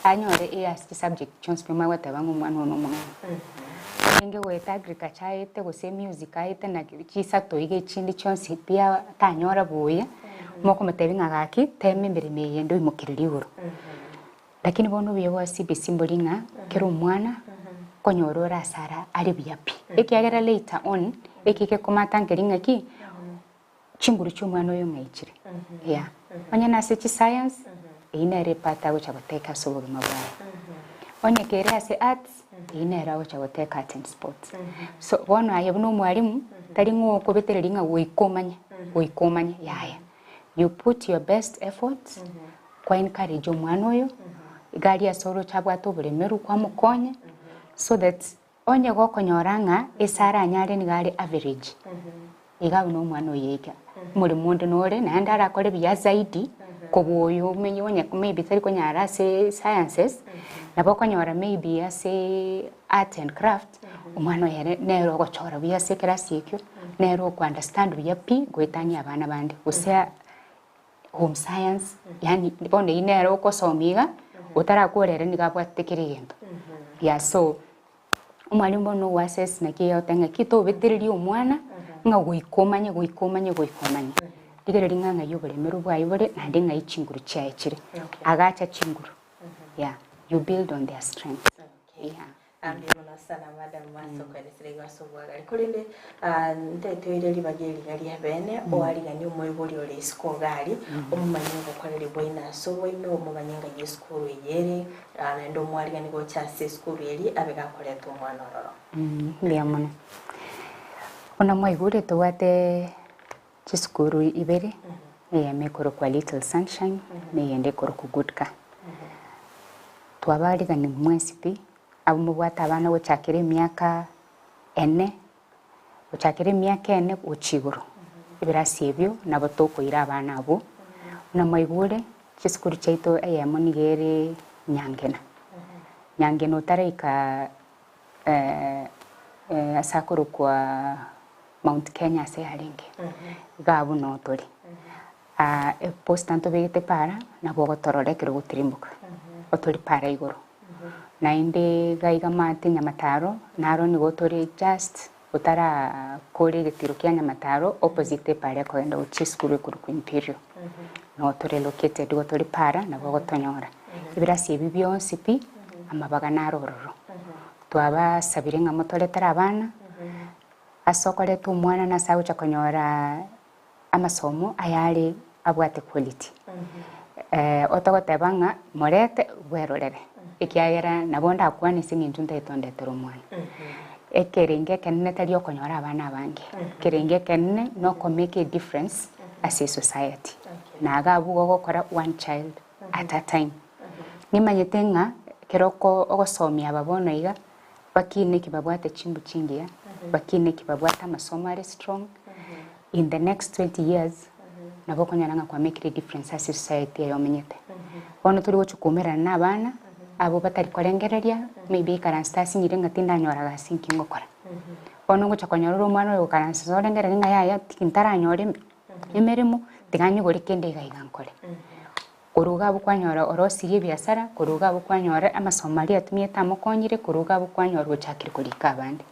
anyore A ase chisubject chionsi pi omanye goteba ng'a omwana oyo na omong'aini. Arenge goeta agriculture aete gose music aete na chisato iga echinde chionsi pi atanyora buya. Mokomotebia ng'a gaki tema emeremo eye ende oimokererie igoro. Lakini bono obuya bwa CBC mbori ng'a kera omwana konyora ore ase ara are buya pi. Ekiagera later on eki gekomata nkeri ng'aki chinguru chia omwana oyo ng'aichire. Yeah. Onye nase chiscience eyio nere epart agocha goteka ase obogima bwaye. Onye kere ase arts eyio nere agocha goteka art and sports. So bono aye buna omwalimu tari ng'o okobetereria ng'a goika omanye, goika omanye yaya. You put your best efforts kwa encourage omwana oyo, iga aria ase oroche abwate oboremeru kwamokonya so that onye gokonyora ng'a ase aranyare nigo are average, iga abwo nomwana oyo iga. Omoremo onde nore naende arakore buya zaidi kobua oyo omenye onye maybe tari konyara ase sciences, nabo okonyora maybe ase art and craft, omwana oyo ere nere ogochora buya ase ekerasi ekio, nere oko understand buya pi goetania abana bande gose home science, yaani bono eywo nere okosoma iga, otarakora ere nigo abwatete kera egento. Yeah so. Omwalimu bono ogo assess naki egoteba ng'aki tobetereria omwana ng'a goika omanye goika omanye goika omanye. Rigereria ng'a ng'ai oboremeru bwaye bore naende ng'ai chinguru chiaye chire. Agacha chinguru yeah you build on their strengths yeah. Mbuya mono sana madam ase okoeresera igo ase obwagare. Korende ah, ntetoire ribaga eriga ria bene, oariganie omoibori ore isiko iga aria, omomanye obokoreri bwaino ase oboime, omomanye ng'ai esukuru eye ere, Aa naende omwarigani gocha ase esukuru eria abe gakoreta omwana ororo. Mbuya mono. Buna mwaigure tobwate chisukuru ibere, eyemo ekorokwa Little Sunshine na eyende ekorokwa Good Car. Twabaarigani mwensi pi, abwo mobwate abana gochakera emiaka ene, gochakera emiaka ene gochia igoro, ebirasi ebio nabo tokoira abana abwo. Buna mwaigure, Chisukuru chiaito eyemo nigo ere Nyangena. Nyangena otaraika ase akorokwa Mount Kenya ase yarenge, iga abwo noo tore. Eposta ntobegete para nabo ogotorora ekero ogotirimboka, otore para igoro. Naende iga iga maate Nyamataro naro nigo tore just Otarakora egetiro kia nyamataro opposite epara ekogenda gochia esukuru ekorokwa Imperial. Noo tore located igo tore para nabo ogotonyora. Ebirasi ebi bionsi pi amabaga naro ororo. Twabasabire ng'a motoretere abana, ase okoreta omwana nase agocha konyora amasomo ayare abwate quality. Otogoteba ng'a morete bwerorere, ekiagera nabo ndakwane ase eng'encho ntagete ondetere omwana. Ekerengo ekenene tari okonyora abana abange, ekerengo ekenene na oko make a difference ase esociety. Na iga abwo igo ogokora one child at a time. Nimanyete ng'a ekero oko ogosomia aba bono iga, bakine ki babwate chimbu chingiya. Bakine ki babwate amasomo are strong, in the next 20 years nabo okonyora ng'a kwamekire edifference ase esociety eye omenyete. Bono tori gochia koumerana na abana, abwo batari korengereria, maybe aikaranse tasinyire ng'a tindanyora gasi nki ngokora. Bono ogocha konyora ore omwana oyo ogokaransa ase orengereria ng'a yaya ntaranyora emeremo, tiga nyigore kende iga iga nkore. Korwa iga abwo kwanyora orosirie ebiasara, korwa iga abwo kwanyora amasomo aria atumiete amokonyire, korwa iga abwo kwanyora ochakire korika abande.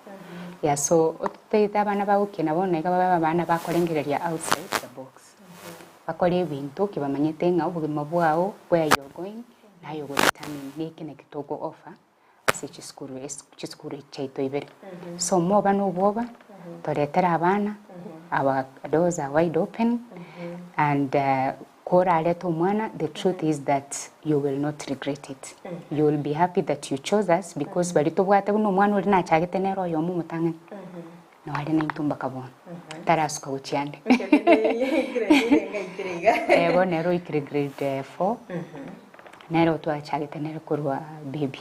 Yeah so ototagete abana bagokina bono iga babe abana bakorengereria outside the box. Bakore ebinto ki bamanyete ng'a obogima bwao where you are going naye ogo determine neke naki togo offer ase chisukuru esi chisukuru echi chiaito ibere. So moba na obwoba, toretere abana, our doors are wide open, and korarete omwana the truth is that you will not regret it. You will be happy that you chose us because baria tobwate buna omwana oria nachagete nere oyomo omotang'ani, nore naintwe mpaka bono, tarasuka gochia ande. Eh, bono nere oikire grade four, nere otwachagete nere korwa baby.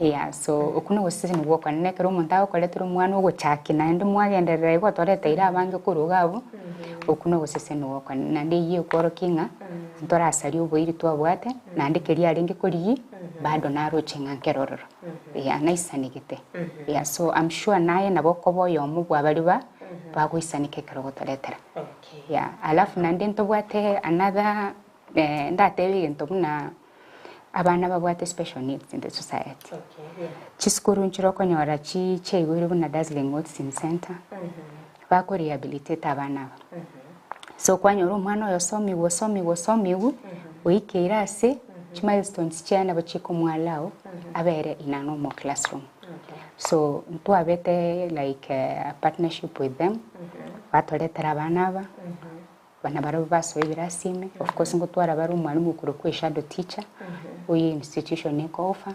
Yeah, so okwo nogoseseniwa gwokonene ekero omonto agokoretera omwana ogochakia naende mwagenderera igo otoreteire abange korwa iga abwo, okwo nogoseseniwa okonene. Naende eyio ekworokia ng'a ntorasaria oboiri twabwate, naende keria arenge korigia, bado naroche ng'a nkerororo. Yeah, naisanegete. Yeah, so I'm sure naye nabo okoba oyomo bwa baria ba bagoisaneka ekero ogotoretera. Yeah, alafu naende ntobwate another ndatebe egento buna abana babwate special needs in the society. Chisukuru nchire okonyora chi chiaigure buna Dazzling Autism Centre, bako rehabilitate abana aba. So kwanyora omwana oyo osomigwe osomigwe osomigwe, oikeire ase chimilestones chiaye nabo chikomo allow abere in a normal classroom. So ntwabete like a partnership with them, batoretera abana aba, Abana barabwo basoa ebirasi ime, of course ngotwara bare omwalimu okorokwa eshadow teacher, oyo institution eko offer,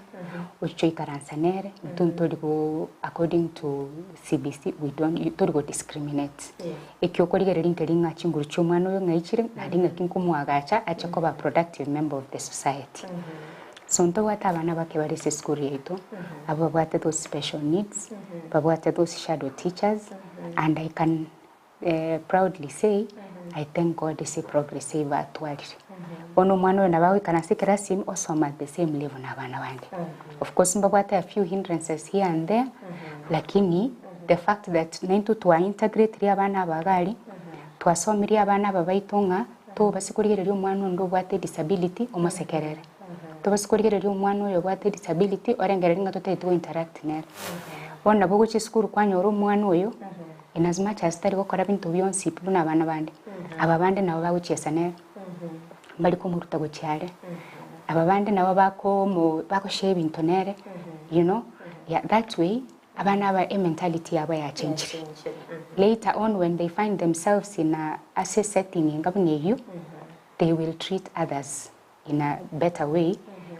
ochiche oikaransa nere, intwe ntori go according to CBC we don't tori go discriminate. Eki okorigereria nkeri ng'a chinguru chia omwana oyo ng'aichire, naende ng'aki nkomoagacha ache koba a productive member of the society. So ntobwate abana abake bare ase esukuru yaito, abwo babwate those special needs, babwate those shadow teachers, and I can Proudly say, I thank God ase progress eye batwarire. Bono omwana oyo nabo agoikara ase ekerasi ime osoma at the same level na abana bande. Of course mbabwate a few hindrances here and there, lakini the fact that naintwe twa integratire abana aba iga aria, twasomirie abana aba baito ng'a tobase korigereria omwana onde obwate edisability omosekerere. Tobase korigereria omwana oyo obwate edisability orengererie ng'a totagete go interact nere. Bono nabo ogochia esukuru kwanyora omwana oyo, In as much as tari gokora binto bionsi pi buna abana bande, aba bande nabo bagochiesa nere, mbari komoruta gochia are, aba bande nabo bakomo bagoshare ebinto nere, you know, yeah that way abana aba ementality yabo yachenchire. Later on when they find themselves in a ase esetting enga buna eyio, they will treat others in a better way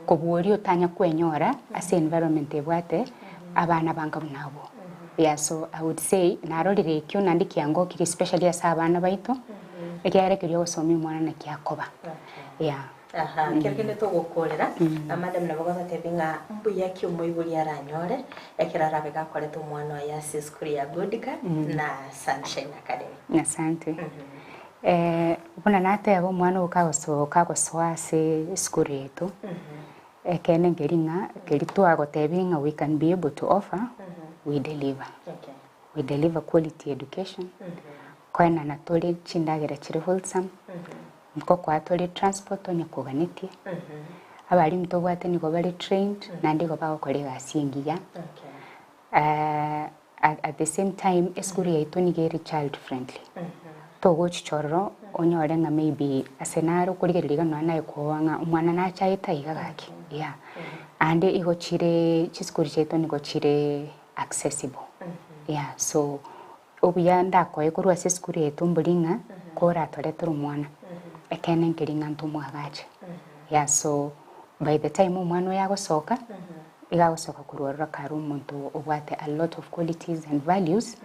kobua oria otanya kwenyora ase environment ebwate abana banga buna abwo. Yeah so I would say narorire ekio naende kiangokirie especially ase abana baito ekiagera ekeria ogosomia omwana naki akoba yeah. Aha, kero kende togokorera, madam nabo gototebia ng'a mbuya ki omoibori aranyore ekero arabe gakorete omwana oye ase esukuru ya Godika na Sunshine Academy. Asante. Buna nateba omwana oyo kagosoka agosoa ase esukuru yaito, ekeene nkeri ng'a keri twagotebirie ng'a we can be able to offer, we deliver. We deliver quality education, koenana tore chindagera chire wholesome, nkokoa tore transport onye koganetie, abalimu tobwate nigo bare trained, naende igo bagokora egasi engiya. At the same time esukuru yaito nigo ere child friendly, togochicha ororo onyore ng'a maybe ase nare okorigereria iga nonya naye koa ng'a omwana nache aete aiga gaki yeah. Ande igo chire chisukuru chiaito nigo chire accessible yeah so obuya ndakoe korwa ase esukuru yaito mbori ng'a koratoretere omwana ekeene nkeri ng'a ntomwagache yeah so by the time omwana oyo agosoka Iga agosoka korwa ororo kare omonto obwate a lot of qualities and values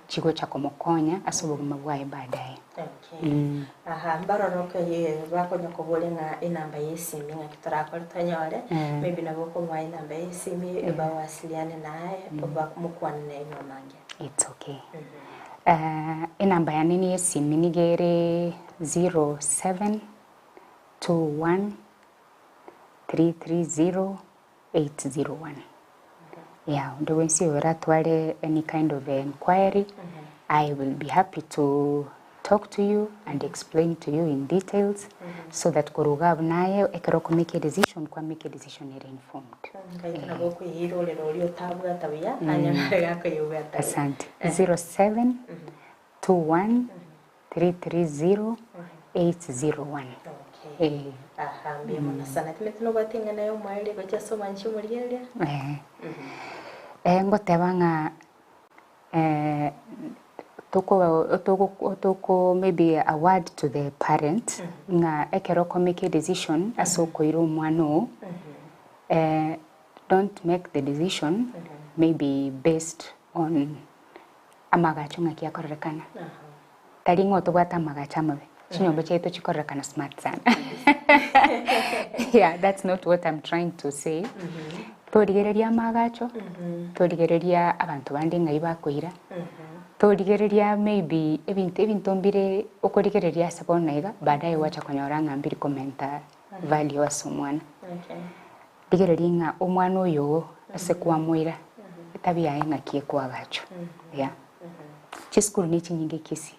chigocha komokonya ase obogima bwaye baadaye. Okay. Aha, mbaroroke ye bakonya koboria ng'a enamba ya esimi ng'aki torakore tonyore, maybe nabo okomoa enamba ya esimi bawasiliane naye, mokwane naye nyuma amange. It's okay. Enamba yane niye esimi nigo ere 0721 330 801. Yeah, onde bwensi oratware any kind of enquiry, I will be happy to talk to you and explain to you in details so that korwa iga abwo naye ekero oko make a decision kwa make a decision ere informed. Nkaika nabo okoyeirorera oria otabwata buya anyare gakoyebwata buya. Asante. 0721 330 801. Okay. Eh. Aha, mbuya mono sana. Timeti nobwate eng'ana y'omoerio gochia ase omwanchi omorigereria? Eh. Eh, ngoteba ng'a eh, toko toko toko maybe a word to the parent ng'a ekero oko make a decision ase okoira omwana oo, eh, don't make the decision maybe based on amagacho ng'aki akororekana. Tari ng'a otobwate amagacho amabe, chinyomba chiaito chikororekana smart sana. Yeah, that's not what I'm trying to say. Torigereria amagacho, torigereria abanto bande ng'ai bakoira, torigereria maybe ebinto ebinto mbire okorigereria ase bono iga, baadaye gwacha konyora ng'a mbiri komenta value ase omwana. Rigereria ng'a omwana oyo oo ase kwamoira, etabia yaye ng'aki ekoagachwa. Yeah. Chisukuru ne chinyinge Kisii.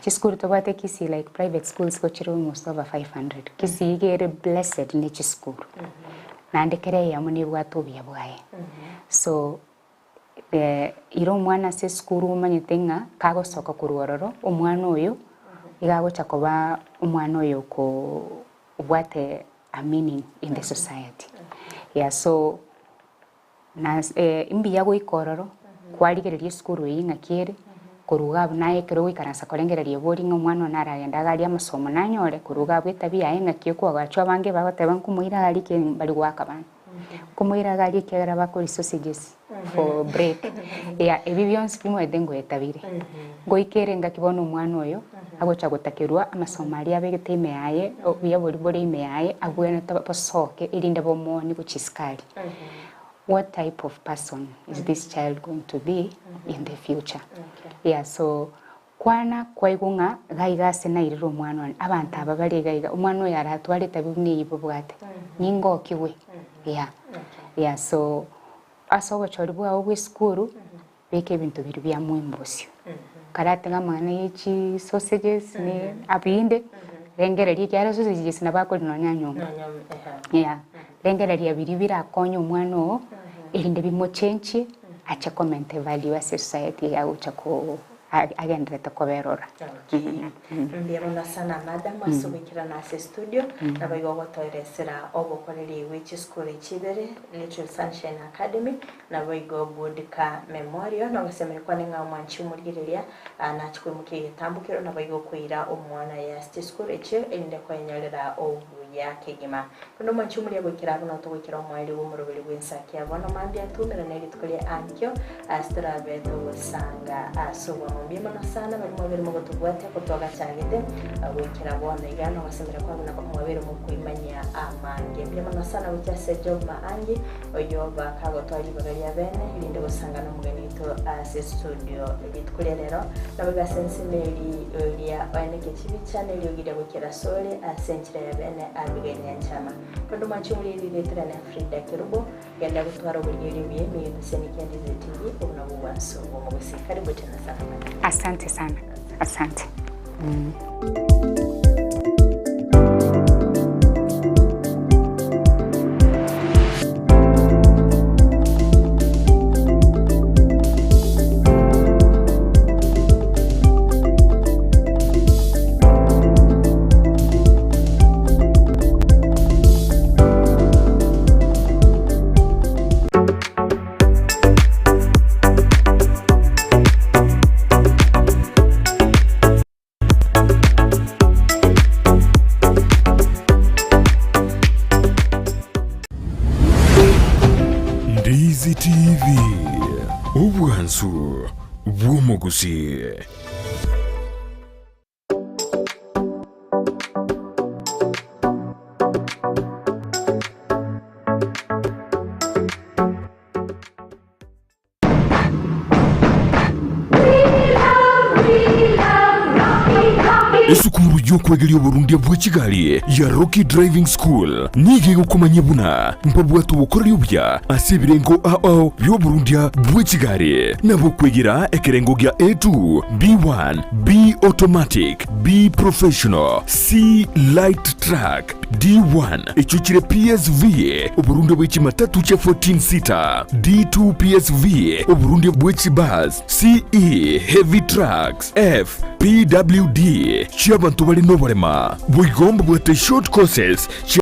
Chisukuru tobwate Kisii like private schools gochire almost over 500. Kisii iga ere blessed ne chisukuru. Naende kera eyemo nebwate obuya bwaye. So ira omwana ase esukuru omanyete ng'a kagosoka korwa ororo, omwana oyo iga agocha koba omwana oyo oko obwate a meaning in the society. Yeah so na mbuya goika ororo, kwarigereria esukuru eyio ng'aki ere, korwa iga abwo naye ekero ogoikaransa korengereria bori ng'a omwana one aragende agarie amasomo nanyore, korwa iga abwo etabia yaye ng'aki ekoagachwa abange bagoteba nkomoira agarie ki mbari goaka abana. Nkomoira agarie ekiagera bakoria sausages for break. Yeah ebi bionsi pi omanyete ngoeta bire. Ngoika ere engaki bono omwana oyo, agocha gotakerwa amasomo aria abegete ime yaye, obuya boria bore ime yaye, abwenerete bosoke erinde bomooni gochia isiko aria. What type of person is this child going to be in the future? Yeah so kwana kwaigwa ng'a iga iga ase nairire omwana one, abanto aba bare iga iga, omwana oyo aratware etabi buna eyio babwate, ningokigwe, yeah yeah so ase obochori bwao bwa esukuru, Beka ebinto biria bia muhimu bosio. Karatega amang'ana ye chi sausages ne abinde, rengereria ekiagera sausages nabo akoria nonya nyomba. Yeah, rengereria biria birakonye omwana oo, erinde bimochenchie, ache komenta evalue ase society eye agocha ko agenderete koberora. Mbuya mono sana madam ase ogoikerana ase estudio, naboigo ogotoeresera obokoreri bwe chisukuru echi ibere, Little Sunshine Academy Naboigo Goodcar Memorial nogosemeria kwane ng'a omwanchi omorigereria nache koimokia egetambokero naboigo koira omwana oye ase chisukuru echio erinde koenyorera obuya kegima. Korende omwanchi omoria goikera abwo nao togoikera omoerio bw'omoroberi bw'ensaki ya bono mambia ntoumerane rituko ria ankio ase torabe togosanga ase obwamo. Mbuya mono sana baria mwabeire mogotobwatia kotwagachagete goikera bono iga nogosemeria kwabo nabo mwabeire mokoimanyia amange. Mbuya mono sana gochia ase Job Maangi. Oyio bakagotoa ribaga ria bene, erinde gosangana omogeni oito ase estudio rituko ria rero, naboigo ase ensemo eri oria oeneke chibicha na eriogi ria goikera asore ase enchera ya bene Abigail Nyanchama. Korende omwanchi omoriri rietera ne Frida Kerubo, genda gotwara oborigereria obuya ime y'egeseni kia Ndizi TV, obo nabwo obwansu bw'omogusii. Karibu tena sana madam. Asante sana. Asante. Ndizi TV, obwansu bw'omogusii. Esukuru y'okwegeria oborundia bwe chigari ya Rocky Driving School nigo egokomanyia buna mbabwate obokoreri obuya ase ebirengo ao ao bi'oborundia bwe chigari, nabo okwegera ekerengo gia A2, B1, B Automatic, B Professional, C Light Truck, D1 echio chire PSV, oborundia bwe chimatatu chia 14 seater, D2 PSV, oborundia bwe chibus, CE Heavy Trucks, F PWD, chi'abanto bare noborema. Boigo mbabwate short courses chia.